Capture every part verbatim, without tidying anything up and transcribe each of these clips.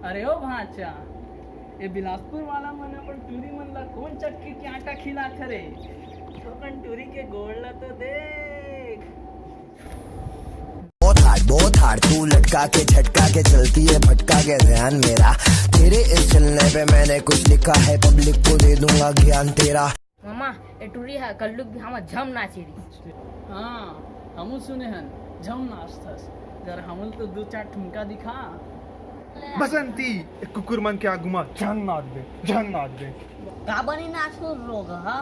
अरे ओ भांचा, ये बिलासपुर वाला मन अपन टूरी मन ला कौन चक्की के आटा खिलात हरे? अपन टूरी के गोड़ ला तो देख। बहुत हार्ड, बहुत हार्ड, तू लटका के झटका के चलती है भटका के ध्यान मेरा। तेरे इस चलने पे मैंने कुछ लिखा है, पब्लिक को दे दूंगा ज्ञान तेरा। मामा, ए टूरी हा कल्लुक भी हम झम नाचे रही। हाँ, हमू सुने हन, झम नाचथस। जर हमू तो दो चार ठुमका दिखा। बसंती, एक कुकुर मन के आगू मा झन नाच दे, झन नाच दे। का बनी नाच को रोग हा?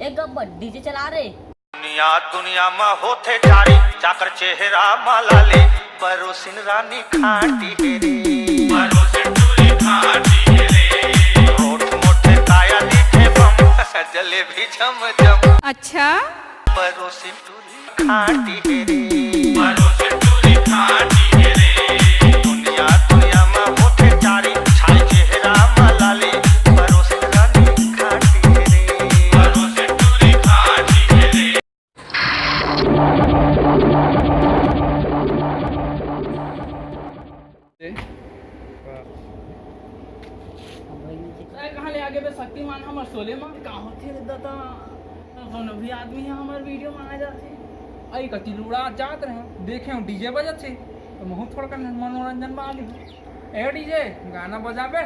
एक गब्बर डीजे चला रे। दुनिया दुनिया मा होथे जारी, चाकर चेहरा मा लाली, परोसिन रानी खाटी हे रे। परोसिन टूरी खाटी हे रे। रोठ मोठे काया दिखे बम, जलेबी झम झम। अच्छा। परोसिन टूरी खाटी हे रे। परोसिन टूरी खाटी हे रे। दुनिया दुनिया मा होथे जारी, छाई चेहरा मा लाली, परोसिन रानी खाटी हे रे। परोसिन टूरी खाटी हे रे। ए, कहाँ ले आगे बे शक्तिमान हमर सोले मा? का होथे रे दादा? कोनो भी आदमी ह हमर वीडियो मा आ जाथे। अई कति लुड़ा जात रहे, देखे हूँ डीजे बजत हे, तो महू थोड़ा कन मनोरंजन पा ली। ए डीजे, गाना बजाबे।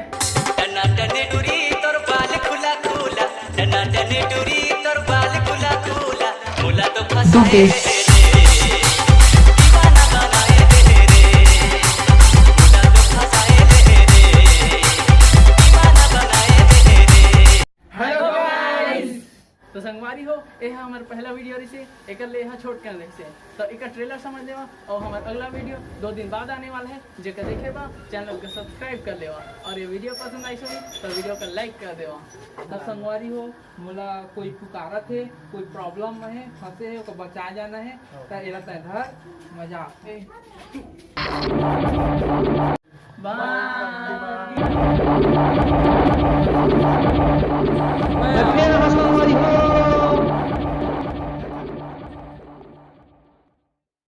टना टने टुरी तोर बाल खुला खुला, टना टने टुरी तोर बाल खुला खुला, बोला तो फंसाए दुबे। ले रे, दीवाना बनाए ले रे, बोला तो फंसाए ले रे, दीवाना बनाए ले रे। Hello guys, तो संगवारी हो, ये हमर पहला वीडियो रहिसे, एकर ले यहाँ छोट कन रहिसे, तो एकर ट्रेलर समझ लेवा। और हमर अगला वीडियो दो दिन बाद आने वाला है, जेकर देखे बा चैनल को सब्सक्राइब कर लेवा, और ये वीडियो पसंद आई होही तो वीडियो को लाइक कर देवा। तो संगवारी हो, मोला कोई पुकारत हे, कोई प्रॉब्लम में है, फंसे है, ओकर बचाए जाना है, तो एला तय धर, मजा आथे। बाय।